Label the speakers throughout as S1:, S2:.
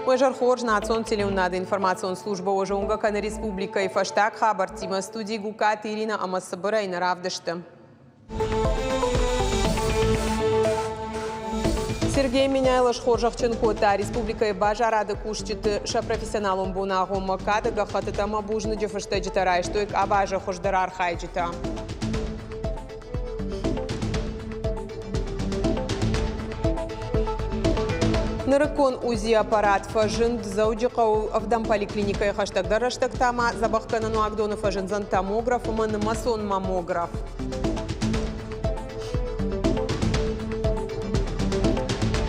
S1: Уӕ зӕр хорз, национ телеуынынады информацион службӕ уӕ зонгӕ кӕны республикӕйы фӕстаг хабӕрттимӕ студийы Гукаты Иринӕ ӕмӕ цыбырӕй нӕ равдысты. Сергей Меняйло схорзӕхджын кодта республикӕйы базарады кусджыты сӕ профессионалон бонагъоммӕ кады гӕххӕттытӕ ӕмӕ бузныджы фыстӕджытӕ райстой къабазы хуыздӕр архайджытӕ. Нырыккон УЗИ-аппарат фӕзынд Дзӕуджыхъӕуы ӕвдӕм поликлиникӕйы хӕстӕгдӕр рӕстӕг та ма дзӕбӕхгӕнӕн уагдоны фӕзындзӕн томограф ӕмӕ нымӕцон маммограф.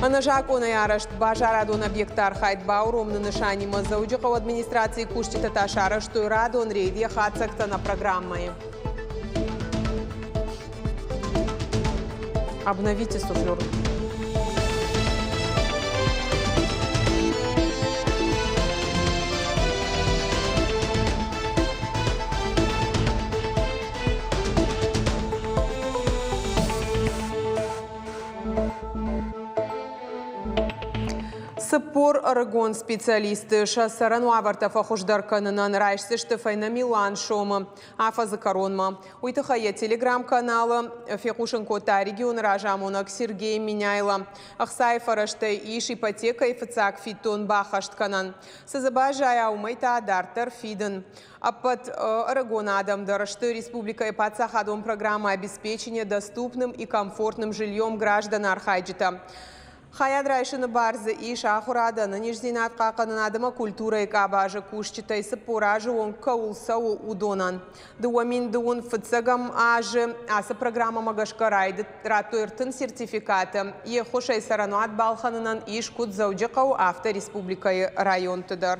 S1: Ӕнӕзакъонӕй арӕзт базарадон объекты архайд бауромыны нысанимӕ Дзӕуджыхъӕуы администрацийы кусджытӕ та сарӕзтой радон рейд йӕ хатдзӕгтӕ нӕ программӕйы. Обновите суфлер. 40 ӕрыгон специалисты сӕ цӕрӕн уавӕртӕ фӕхуыздӕр кӕнынӕн райсдзысты фӕйнӕ милуан сомы афӕдзы кӕронмӕ. Уый тыххӕй йӕ телеграм-каналы фехъусын кодта регионы разамонӕг Сергей Меняйло. Ӕхцайы фӕрӕзтӕй ис ипотекӕйы фыццаг фиддон баххӕст кӕнӕн. Цы дзы баззайа, уымӕй та дарддӕр фидын. Ӕппӕт ӕрыгон адӕм дӕр сты республикӕйы паддзахадон программӕ «Обеспечение доступным и комфортным жильем граждан» архайджытӕ. Хайад райсыны бар дзы ис ахуырад, ӕнӕниздзинад хъахъхъӕнынад ӕмӕ культурӕйы къабазы кусджытӕй 40 азы онг кӕуыл цӕуы, уыдонӕн. 2010 фыццӕгӕм азы ацы программӕмӕ гӕсгӕ радтой 30 сертификаты. Йе ххуысӕй цӕрӕнуат балхӕнынӕн ис куыд Дзӕуджыхъӕуы, афтӕ республикӕйы районты дӕр.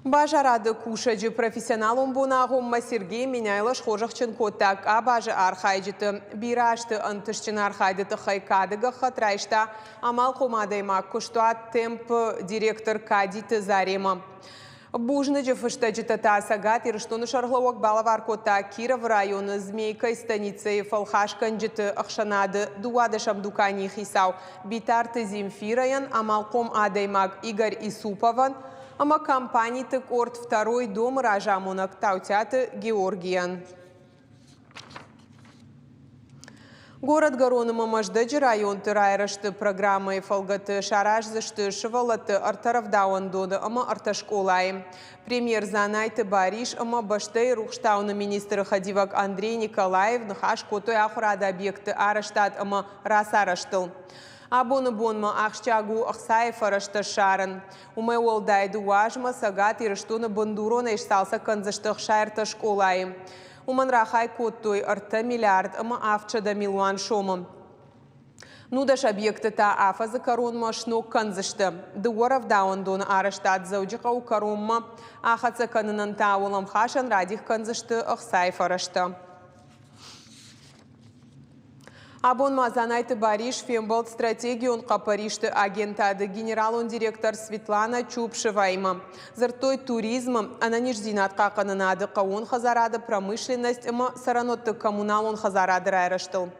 S1: Базарады кусӕджы профессионалон бонагъоммӕ Сергей Меняйло схорзӕхджын кодта къабазы архайджыты. Бирӕ азты ӕнтыстджын архайды тыххӕй кады гӕххӕтт райста амалхъом адӕймаг куыстуат «Темп»-ы директор Кадиты Заремӕ. Бузныджы фыстӕджытӕ та Цӕгат Ирыстоны сӕргълӕууӕг балӕвар кодта Кировы районы Змейкӕйы станицӕйы фӕлхасгӕнджыты ӕхсӕнады дыууадӕсӕм дуканийы хицау Битарты Земфирӕйӕн, амалхъом адӕймаг Игорь Исуповӕн ӕмӕ компаниты къорд «Второй дом»-ы разамонӕг Таутиаты Георгийӕн. Горӕтгӕрон ӕмӕ Мӕздӕджы районты райрӕзты программӕйы фӕлгӕты сараздзысты сывӕллӕтты ӕртӕ рӕвдауӕндоны ӕмӕ ӕртӕ скъолайы. Премьер Дзанайты Барис ӕмӕ бӕстӕйы рухстауыны министры хӕдивӕг Андрей Николаев ныхас кодтой ахуырады объектты арӕзтад ӕмӕ рацарӕзтыл. Абоны бонмӕ ахсджиаг у ӕхцайы фӕрӕзтӕ ссарын. Уымӕй уӕлдай дыууӕ азмӕ Цӕгат Ирыстоны бындуронӕй сцалцӕг кӕндзысты 63 скъолайы. Уымӕн рахай кодтой 3 миллиард ӕмӕ 700 милуан сомы. 19 объекты та афӕдзы кӕронмӕ сног кӕндзысты. Дыууӕ рӕвдауӕндоны арӕзтад Дзӕуджыхъӕуы кӕронмӕ ахӕццӕ кӕнынӕн та уӕлӕмхасӕн радих кӕндзысты ӕхцайы фӕрӕзтӕ. Абон ма Дзанайты Барис фембӕлд стратегион хъӕппӕристы агентады генералон директор Светлана Чупшеваимӕ. Дзырдтой туризмы, ӕнӕниздзинад хъахъхъӕнынады, хъӕууон хӕдзарады, промышленность ӕмӕ цӕрӕнуӕтты коммуналон хӕдзарады райрӕзтыл.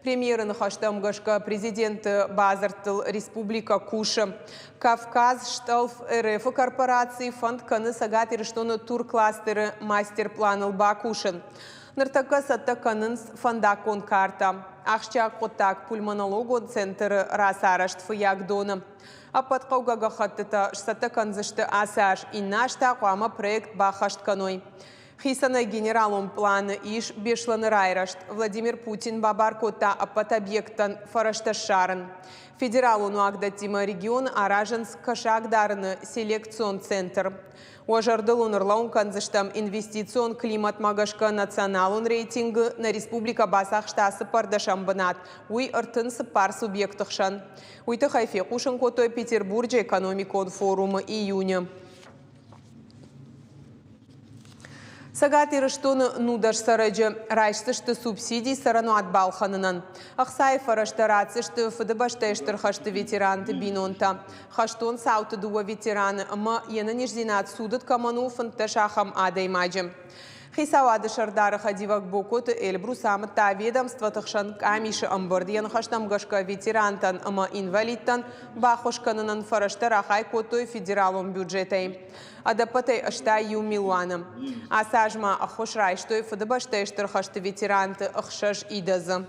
S1: Премьеры ныхӕстӕм гӕсгӕ президенты бадзырдтыл республикӕ кусы. Кавказ стъӕлф РФ-ы корпораци фӕнд кӕны Цӕгат Ирыстоны туркластеры мастер-планыл бакусын. Ныртӕккӕ цӕттӕ кӕнынц фӕндаггон картӕ. Ахсджиаг хъуыддаг пульмонологон центры рацарӕзт Фыййагдоны. Ӕппӕт хъӕугӕ гӕххӕттытӕ сцӕттӕ кӕндзысты ацы аз, иннӕ аз та хъуамӕ проект баххӕст кӕной. Хицӕнӕй генералон планы ис Беслӕны райрӕзт. Владимир Путин бабар кодта ӕппӕт объекттӕн фӕрӕзтӕ ссарын. Федералон уагдӕттимӕ регионы аразынц кӕсагдарыны селекцион центр. Уӕ зӕрдыл уын ӕрлӕууын кӕндзыстӕм, инвестицион климатмӕ гӕсгӕ националон рейтингы нӕ республикӕ бацахста цыппӕрдӕсӕм бынат, уый 34 субъекты хсӕн. Уый тыххӕй фехъусын кодтой Петербурджы экономикон форумы июны. Цӕгат Ирыстоны 19 цӕрӕджы райсдзысты субсиди цӕрӕнуат балхӕнынӕн. Ӕхцайы фӕрӕзтӕ ратдзысты Фыдыбӕстӕйы Стыр хӕсты ветеранты бинонтӕ. Хӕстон цауты дыууӕ ветераны ӕмӕ йе нӕниздзинад цудыд кӕмӕн у, 15 ахӕм адӕймаджы. Хицауады сӕрдары хӕдивӕг Бокоты Эльбрус амыдта ведомствоты хсӕн къамисы ӕмбырд. Йӕ ныхӕстӕм гӕсгӕ ветерантӕн ӕмӕ инвалидтӕн баххуыс кӕнынӕн фӕрӕзтӕ рахай кодтой федералон бюджетӕй. Ӕдӕппӕтӕй 81 милуаны. Ацы аз ма ӕххуыс райстой Фыдыбӕстӕйы Стыр хӕсты ветеранты ӕхсӕз идӕдзы.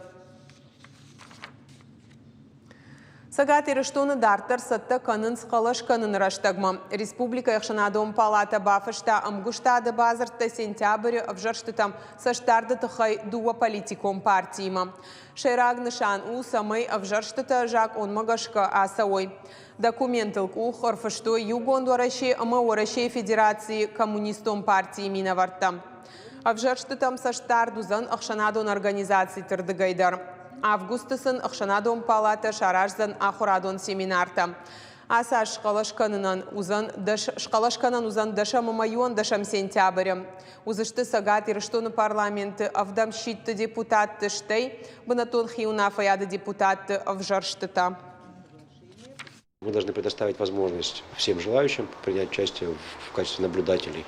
S1: Цӕгат Ирыстоны дарддӕр цӕттӕ кӕнынц хъӕлӕс кӕныны рӕстӕгмӕ. Республикӕйы ӕхсӕнадон палатӕ бафыста ӕмгуыстады бадзырдтӕ сентябры ӕвзӕрстытӕм цӕстдарды тыххӕй дыууӕ политикон партиимӕ. Сӕйраг нысан у, цӕмӕй ӕвзӕрстытӕ закъонмӕ гӕсгӕ ацӕуой. Документыл къух ӕрфыстой Иугонд Уӕрӕсе ӕмӕ Уӕрӕсейы Федерацийы Коммунистон партийы минӕвӕрттӕ. Ӕвзӕрстытӕм цӕстдард уыдзӕн ӕхсӕнадон организациты рдыгӕй дӕр. Августы сын ӕхсӕнадон палатӕ сараздзӕн ахуырадон семинартӕ. Ацы аз схъӕлӕс кӕнынӕн уыдзӕн схъӕлӕс кӕнӕн уыдзӕн дӕсӕм ӕмӕ иуӕндӕсӕм сентябры. Уыдзысты Цӕгат Ирыстоны парламенты ӕвдӕм сидты депутатты, стӕй бынӕттон хиуынаффӕйады депутатты ӕвзӕрстытӕ.
S2: Мы должны предоставить возможность всем желающим принять участие в качестве наблюдателей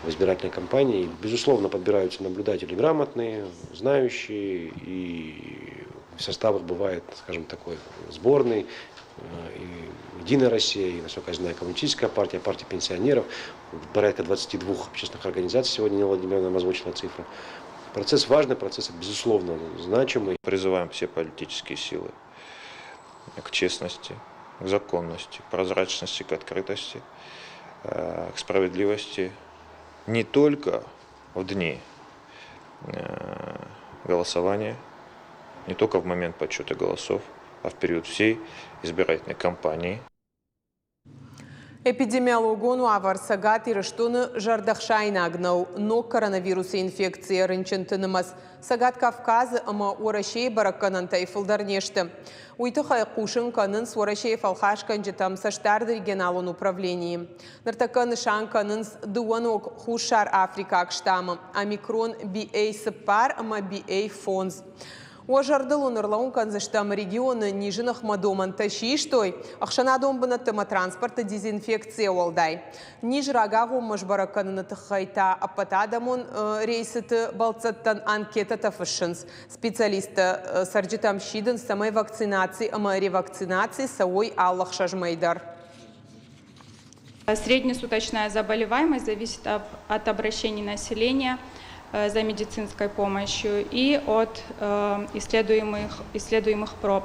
S2: в избирательной кампании. Безусловно, подбираются наблюдатели грамотные, знающие, и в составах бывает, скажем, такой сборный, и «Единая Россия», и, насколько я знаю, Коммунистическая партия, партия пенсионеров. Порядка 22 общественных организаций сегодня Нина Владимировна нам озвучила цифру. Процесс важный, процесс, безусловно, значимый.
S3: Призываем все политические силы к честности, к законности, к прозрачности, к открытости, к справедливости не только в дни голосования, не только в момент подсчета голосов, а в период всей избирательной кампании.
S1: Эпидемиологон уавӕр Цӕгат Ирыстоны зӕрдӕхсаинаг нӕу. Ног коронавирусы инфекцийӕ рынчынты нымӕц Цӕгат Кавказы ӕмӕ Уӕрӕсейы бӕрӕггӕнӕнтӕй фылдӕр не сты. Уый тыххӕй хъусын кӕнынц Уӕрӕсейы фӕлхасгӕнджытӕм цӕстдарды регионалон управленийы. Ныртӕккӕ нысан кӕнынц дыууӕ ног хуссар-африкаг штаммы – омикрон BA4 ӕмӕ BA5. Уӕ зӕрдыл уын ӕрлӕууын кӕндзыстӕм, регионы низы ныхмӕ домӕнтӕ систой, ӕхсӕнадон бынӕтты ӕмӕ транспорты дезинфекцийӕ уӕлдай. Низ рагагъоммӕ сбӕрӕг кӕныны тыххӕй та ӕппӕтадӕмон рейсыты бӕлццӕттӕн анкетӕтӕ фыссынц. Специалисттӕ цӕрджытӕм сидынц, цӕмӕй вакцинаци ӕмӕ ревакцинаци цӕуой алы ӕхсӕз мӕй дӕр.
S4: Среднесуточная заболеваемость зависит от обращений населения за медицинской помощью и от исследуемых, исследуемых проб.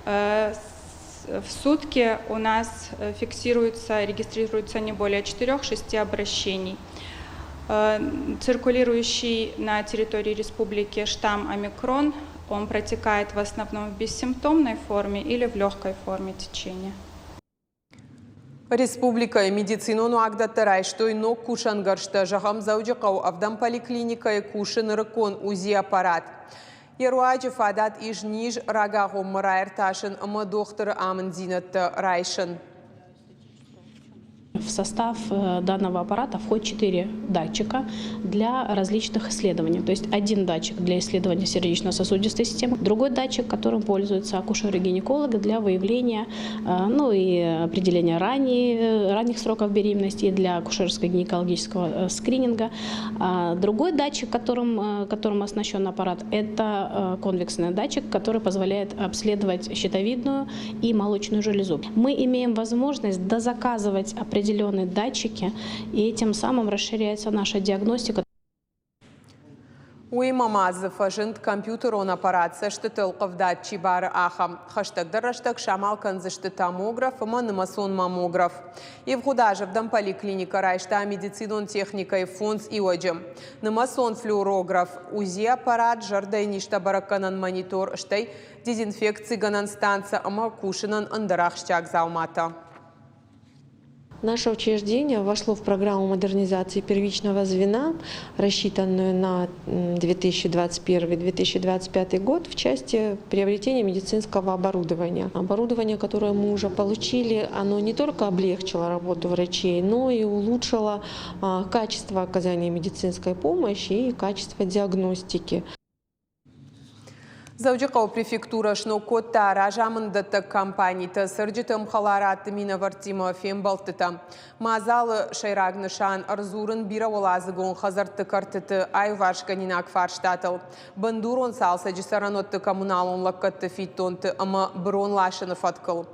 S4: В сутки у нас фиксируется, регистрируется не более 4-6 обращений. Циркулирующий на территории республики штамм омикрон, он протекает в основном в бессимптомной форме или в легкой форме течения.
S1: Республикӕйы медицинон уагдӕттӕ райстой ног кусӕнгӕрзтӕ. Зӕгъӕм, Дзӕуджыхъӕуы ӕвдӕм поликлиникӕйы кусы нырыккон УЗИ-аппарат. Йӕ руаджы фадат ис низ рагагъоммӕ раиртасын ӕмӕ дохтыры амынддзинӕдтӕ райсын.
S5: В состав данного аппарата входит четыре датчика для различных исследований. То есть один датчик для исследования сердечно-сосудистой системы, другой датчик, которым пользуются акушеры-гинекологи для выявления ну, и определения ранних сроков беременности и для акушерско-гинекологического скрининга. А другой датчик, которым оснащен аппарат, это конвексный датчик, который позволяет обследовать щитовидную и молочную железу. Мы имеем возможность дозаказывать определенные датчики, и тем самым расширяется наша диагностика.
S1: Уыимӕ ма дзы фӕзынд компьютерон аппарат цӕстыты ӕлхъывдад чи бары, ахӕм. Хӕстӕгдӕр рӕстӕг самал кӕндзысты томограф ӕмӕ нымӕцон маммограф. Ивгъуыд аз ӕвдӕм поликлиникӕ райста медицинон техникӕйы фондз иуӕджы. Нымӕцон флюорограф, УЗИ-аппарат, зӕрдӕйы низтӕ бӕрӕггӕнӕн монитор, стӕй дезинфекцигӕнӕн станцӕ ӕмӕ кусынӕн ӕндӕр ахсджиаг дзауматӕ.
S6: Наше учреждение вошло в программу модернизации первичного звена, рассчитанную на 2021-2025 год в части приобретения медицинского оборудования. Оборудование, которое мы уже получили, оно не только облегчило работу врачей, но и улучшило качество оказания медицинской помощи и качество диагностики.
S1: Дзӕуджыхъӕуы префектурӕ сног кодта разамынддӕттӕг компаниты цӕрджыты ӕмхӕларадты минӕвӕрттимӕ фембӕлдтытӕ. Мадзалы сӕйраг нысан ӕрдзурын бирӕуӕладзыгон хӕдзӕртты кӕртыты аиуварсгӕнинаг фарстатыл, бындурон цалцӕджы цӕрӕнуӕтты коммуналон лӕггӕдты фиддонты ӕмӕ бырон ласыны фӕткыл.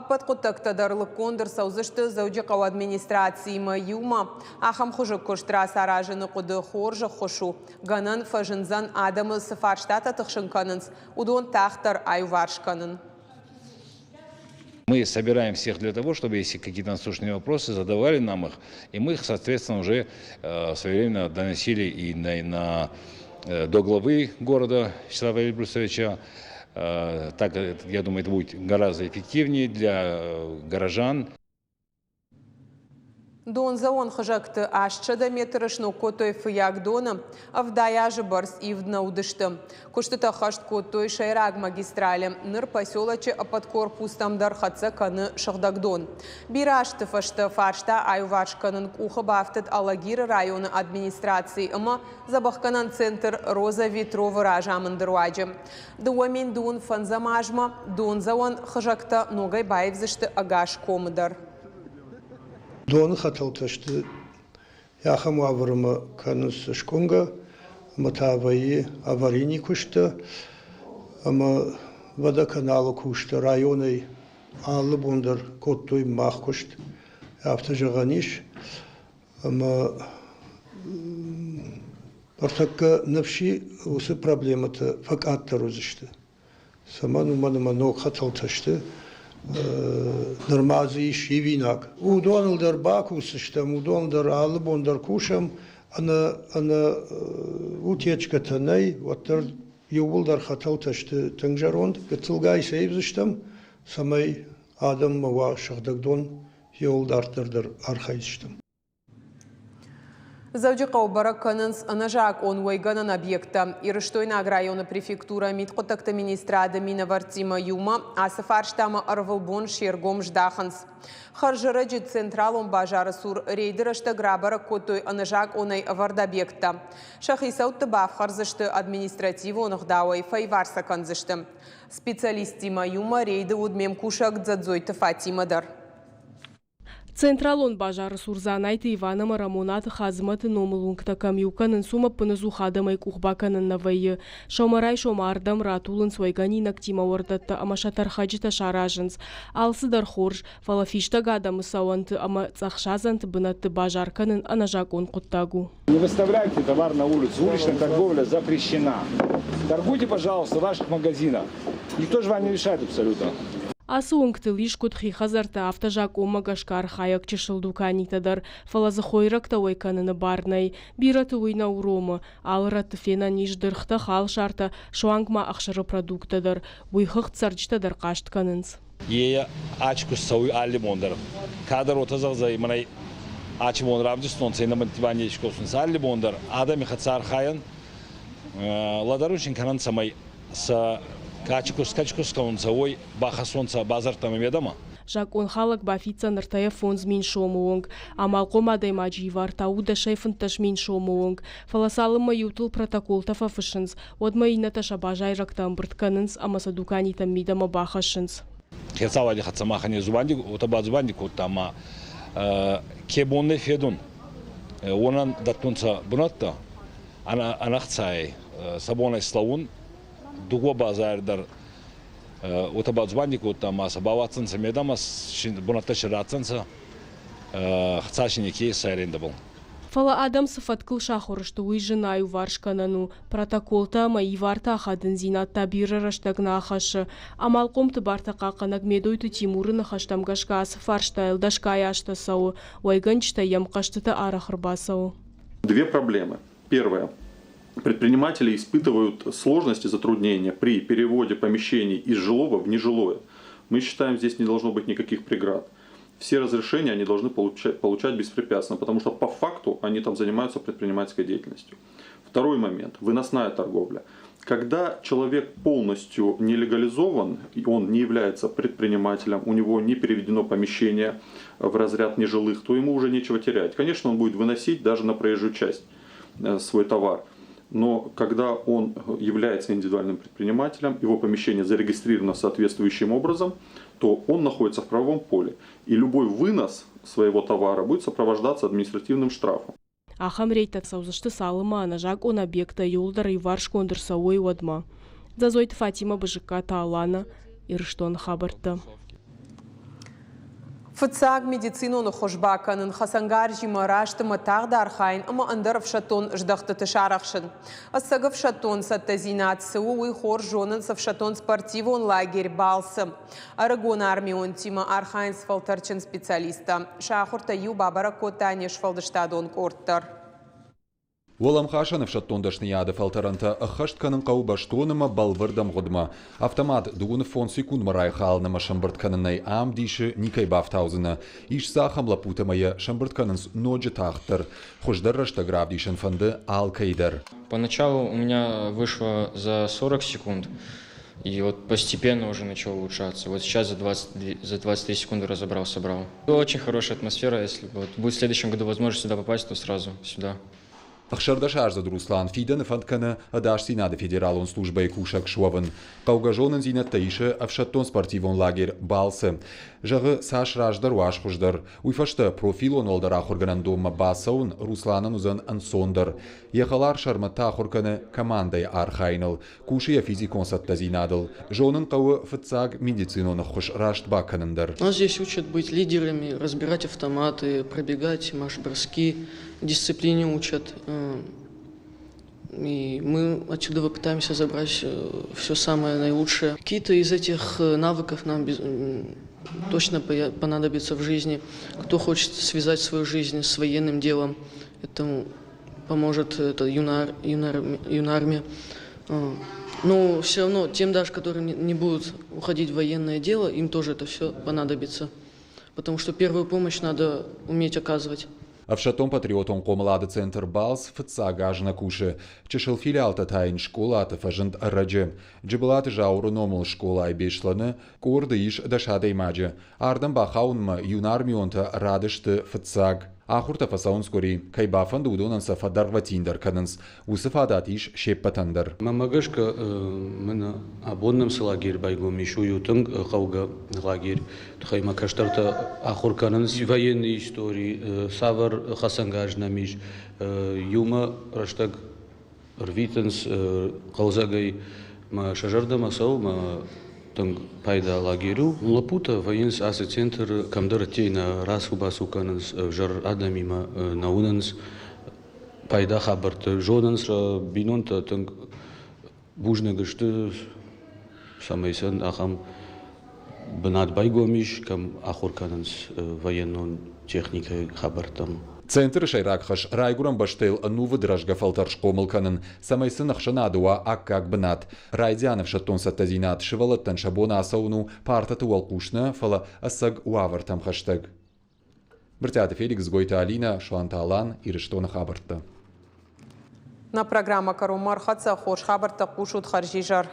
S1: Ӕппӕт хъуыддӕгтӕ дӕр лыггонд ӕрцӕудзысты Дзӕуджыхъӕуы администрациимӕ иумӕ. Ахӕм хуызы куыст рацаразыны хъуыды хорз ӕххуыс у. Гӕнӕн фӕзындзӕн адӕмы цы фарстатӕ тыхсын кӕнынц, уыдон тагъддӕр аиуварс кӕнын.
S7: Мы собираем всех для того, чтобы если какие-то насущные вопросы, задавали нам их, и мы их, соответственно, уже своевременно доносили и до главы города Вячеслава Эльбрусовича. Так, я думаю, это будет гораздо эффективнее для горожан.
S1: Дондзӕуӕн хызӕгты 800 метры сног кодтой Фыййагдоны, 70 азы бӕрц ивд нӕ уыдысты. Куыстытӕ ӕххӕст кодтой сӕйраг магистралы. Ныр поселочы ӕппӕт корпустӕм дӕр хӕццӕ кӕны сыгъдӕг дон. Бирӕ азты фӕстӕ фарста аиуварс кӕнын къухы бафтыд Алагиры районы администраци ӕмӕ дзӕбӕхгӕнӕн центр Роза Ветрова разамынды руаджы. 2025 азмӕ дондзӕуӕн хызӕгтӕ ногӕй баивдзысты ӕгас комы дӕр.
S8: Доны хӕтӕлтӕ сты ахӕм уавӕрмӕ кӕнынц скъуынгӕ ӕмӕ та вӕййы аварийный куысттӕ ӕмӕ водоканалы кусджытӕ районӕй алы бон дӕр кодтой мах куыст. Афтӕ зӕгъӕн ис, ӕмӕ ӕртӕккӕ ныфси уыцы проблемӕтӕ фӕкъаддӕр уыдзысты. Цӕмӕн, уымӕн ӕмӕ ног хӕтӕлтӕ сты, нырма дзы ис ивинаг. Уыдоныл дӕр бакусдзыстӕм, уыдоныл дӕр алы бон дӕр кусӕм, ӕнӕ, ӕнӕ утечкӕтӕ нӕй, уӕддӕр иууылдӕр хӕтӕлтӕ сты тынг зӕронд. Гыццылгай сӕ ивдзыстӕм, цӕмӕй адӕммӕ уа сыгъдӕг дон, иууыл дарддӕр дӕр архайдзыстӕм.
S1: Дзӕуджыхъӕуы бӕрӕг кӕнынц ӕнӕзакъон уӕйгӕнӕн объекттӕ. Ирыстойнаг районы префектурӕ мидхъуыддӕгты министрады минӕвӕрттимӕ иумӕ ацы фарстамӕ ӕрвылбон се ргом здахынц. Хӕрзӕрӕджы централон базары цур рейды рӕстӕг рабӕрӕг кодтой ӕнӕзакъонӕй ӕвӕрд объекттӕ. Сӕ хицӕутты бафхӕрдзысты административон ӕгъдауӕй, фӕивар сӕ кӕндзысты. Специалисттимӕ иумӕ рейды уыд ме мкусӕг Дзӕдзойты Фатимӕ дӕр.
S9: Централон базары цур Дзанайты Иван ӕмӕ Рӕмонаты Хадзымӕты номыл уынгтӕ кӕм иу кӕнынц, уым ӕппынӕдзух адӕмӕй къух бакӕнын нӕ вӕййы. Сӕумӕрайсом ардӕм ратулынц уӕйгӕнинӕгтимӕ уӕрдӕттӕ ӕмӕ сӕ тӕрхӕджытӕ саразынц. Алцыдӕр хорз, фӕлӕ фистӕг адӕмы цӕуӕнты ӕмӕ цъӕхсадзӕнты бынӕтты базар кӕнын ӕнӕзакъон хъуыддаг у.
S10: Не выставляйте товар на улицу. Уличная торговля запрещена. Торгуйте, пожалуйста, в ваших магазинах. Никто же вам не мешает абсолютно.
S9: Ацы уынгтыл ис куыд хи хӕдзӕрттӕ, афтӕ закъонмӕ гӕсгӕ архайӕг чысыл дуканитӕ дӕр, фӕлӕ дзы хойрӕгтӕ уӕй кӕныны бар нӕй. Бирӕты уый нӕ уромы. Алы рӕтты фенӕн ис дыргътӕ, халсартӕ, суанг ма ӕхсыры продукттӕ дӕр. Уый хыгъд цӕрджытӕ дӕр хъаст кӕнынц.
S7: Е ачку цӕуй алли бон дӕр. Кадӕр уотӕ зӕгъдзӕй, мӕнӕй ачи бон равдистонцӕ, иннӕ бӕнтти ба не искосунцӕ. Алли бон дӕр адӕми хӕццӕ архайӕн, лӕдӕрун син кӕнӕн, цӕмӕй сӕ качи куст кӕнунцӕ, уой бахӕссонцӕ базӕрттӕмӕ медӕмӕ.
S9: Закъонхалӕг бафиддзӕн 35 000 сомы онг, амалхъом адӕймаджы ивар та у 10-15 000 сомы онг. Фӕлӕ цалынмӕ иутыл протоколтӕ фӕфыссынц, уӕдмӕ иннӕтӕ сӕ базайрӕгтӕ ӕмбырд кӕнынц ӕмӕ сӕ дуканитӕм мидӕмӕ бахӕссынц.
S7: Хецауади хӕццӕ махӕн дзубанди, уотӕ бадзубанди кодта, ӕма ке бон нӕ федун, уонӕн дӕттунцӕ бунӕттӕ ӕнӕхцайӕй, сӕ бон ӕй слӕуун. Дууӕ базари дӕр уотӕ бадзубанди кодта, ӕма сӕ бауадздзӕнцӕ медӕмӕ, бунӕттӕ си ратдзӕнцӕ, хца си неке ес арендӕбӕл.
S9: Фӕлӕ адӕм цы фӕткыл сахуыр сты, уый зын аиуварс кӕнӕн у. Протоколтӕ ӕмӕ иварты ахадындзинад та бирӕ рӕстӕг нӕ ахӕссы. Амалхъомты бартӕ хъахъхъӕнӕг Медойты Тимуры ныхӕстӕм гӕсгӕ ацы фарстайыл дӕсгай азтӕ цӕуы, уӕйгӕнджытӕ йӕм хъӕстытӕ арӕх ӕрбацӕуы.
S11: Две проблемы. Первое. Предприниматели испытывают сложности, затруднения при переводе помещений из жилого в нежилое. Мы считаем, здесь не должно быть никаких преград. Все разрешения они должны получать беспрепятственно, потому что по факту они там занимаются предпринимательской деятельностью. Второй момент – выносная торговля. Когда человек полностью не легализован, и он не является предпринимателем, у него не переведено помещение в разряд нежилых, то ему уже нечего терять. Конечно, он будет выносить даже на проезжую часть свой товар. Но когда он является индивидуальным предпринимателем, его помещение зарегистрировано соответствующим образом, то он находится в правовом поле. И любой вынос своего товара будет сопровождаться административным штрафом.
S9: Ахӕм рейдтӕ цӕудзысты цалынмӕ ӕнӕзакъон объекттӕ иууылдӕр иуварсгонд ӕрцӕуой, уӕдмӕ. Дзӕдзойты Фатимӕ, Бызыккаты Алана, Ирыстоны хабӕрттӕ.
S1: Фыццаг медицинон ӕххуыс бакӕнын, хӕцӕнгарзимӕ раст ӕмӕ тагъд архайын ӕмӕ ӕндӕр ӕфсӕддон здӕхтыты сарӕхсын. Ӕцӕг ӕфсӕддон цӕттӕдзинад цы у, уый хорз зонынц ӕфсӕддон-спортивон лагерь «Балцы». Ӕрыгон армионтимӕ архайынц фӕлтӕрджын специалисттӕ. Сӕ ахуыртӕ иу бабӕрӕг кодта не сфӕлдыстадон къорд дӕр.
S12: Уӕлӕмхасӕн ӕфсӕддон дӕсныйады фӕлтӕрӕнтӕ ӕххӕст кӕнын хъӕуы бӕстон ӕмӕ бӕлвырд ӕмгъуыдмӕ. Автомат дыууын фондз секундмӕ райхалын ӕмӕ сӕмбырд кӕнынӕй ам дисы никӕй бафтаудзынӕ. Ис дзы ахӕм лӕппутӕ ӕмӕ йӕ сӕмбырд кӕнынц ноджы тагъддӕр. Хуыздӕр рӕстӕг равдисын фӕнды алкӕй дӕр.
S13: Поначалу у меня вышло за 40 секунд. И вот постепенно уже начал улучшаться. Вот сейчас за 23 секунды разобрал, собрал. Очень хорошая атмосфера. Если вот будет в следующем году возможность сюда попасть, то сразу сюда.
S12: 16-аздзыд Руслан фидӕны фӕнд кӕны Ӕдасдзинады федералон службӕйы кусӕг суӕвын. Хъӕугӕ зонындзинӕдтӕ исы ӕфсӕддон-спортивон лагерь «Балцы». Зӕгъы, цас раздӕр уас хуыздӕр. Уый фӕстӕ профилон уӕлдӕр ахуыргӕнӕндонмӕ бацӕуын Русланӕн уыдзӕн ӕнцондӕр. Йӕ хӕлар Сӕрмӕт та ахуыр кӕны командӕйы архайыныл. Кусы йӕ физикон цӕттӕдзинадыл. Зонын хъӕуы фыццаг медицинон ӕххуыс раст бакӕнын дӕр.
S14: Нас здесь учат быть лидерами, разбирать автоматы, пробегать марш-броски, дисциплине учат. И мы отсюда пытаемся забрать все самое наилучшее. Какие-то из этих навыков нам точно понадобятся в жизни. Кто хочет связать свою жизнь с военным делом, этому поможет это юнармия. Но все равно тем даже, которые не будут уходить в военное дело, им тоже это все понадобится. Потому что первую помощь надо уметь оказывать.
S12: Ӕфсӕддон-патриотон хъомылады центр «Балц» фыццаг аз нӕ кусы. Чысыл филиалтӕ та йын скъолаты фӕзынд ӕрӕджы. Джыбылаты Зауыры номыл скъолайы Беслӕны къорды ис 10 адӕймаджы. Ардӕм бахауынмӕ юнармионтӕ рады сты фыццаг. Ахуыртӕ фӕцӕуынц къуыри. Кӕй бафӕнды, уыдонӕн сӕ фӕдӕргъвӕтиндӕр кӕнынц. Уыцы фадат ис се ппӕтӕн дӕр.
S15: Мӕнмӕ гӕсгӕ, мын абон нӕм цы лагерь байгом ис, уый у тынг хъӕугӕ лагерь. Тыххӕй мӕ кӕстӕртӕ ахуыр кӕнынц военный истори, цавӕр хӕцӕнгарз нӕм ис. Иумӕ рӕстӕг ӕрвитынц хъӕлдзӕгӕй. Мӕ сӕ зӕрдӕмӕ цӕуы, мӕ тынг пайда лагерь у. Лӕппутӕ вӕййынц ацы центры, кӕмдӕр ӕддейы нӕ рацу-бацу кӕнынц, ӕвзӕр адӕмимӕ нӕ уынынц, пайда хабӕртты зонынц, бинонтӕ тынг бузныг сты, цӕмӕй сын ахӕм бынат байгом ис, кӕм ахуыр кӕнынц военнон техникӕйы хабӕрттӕм.
S12: Центры сӕйраг хӕс райгуырӕн бӕстӕйыл ӕнувыд рӕзгӕ фӕлтӕр схъомыл кӕнын, цӕмӕй сын ӕхсӕнады уа аккаг бынат. Райдиан ӕфсӕддон цӕттӕдзинад сывӕллӕттӕн сӕ бон ацӕуын у партӕты уӕлхъус нӕ, фӕлӕ ӕцӕг уавӕртӕм хӕстӕг. Брытъиаты Феликс, Гойты Алинӕ, Суанты Алан, Ирыстоны хабӕрттӕ.
S1: Нӕ программӕ кӕронмӕ ӕрхӕццӕ. Хорз хабӕрттӕ хъусут хӕрзизӕр.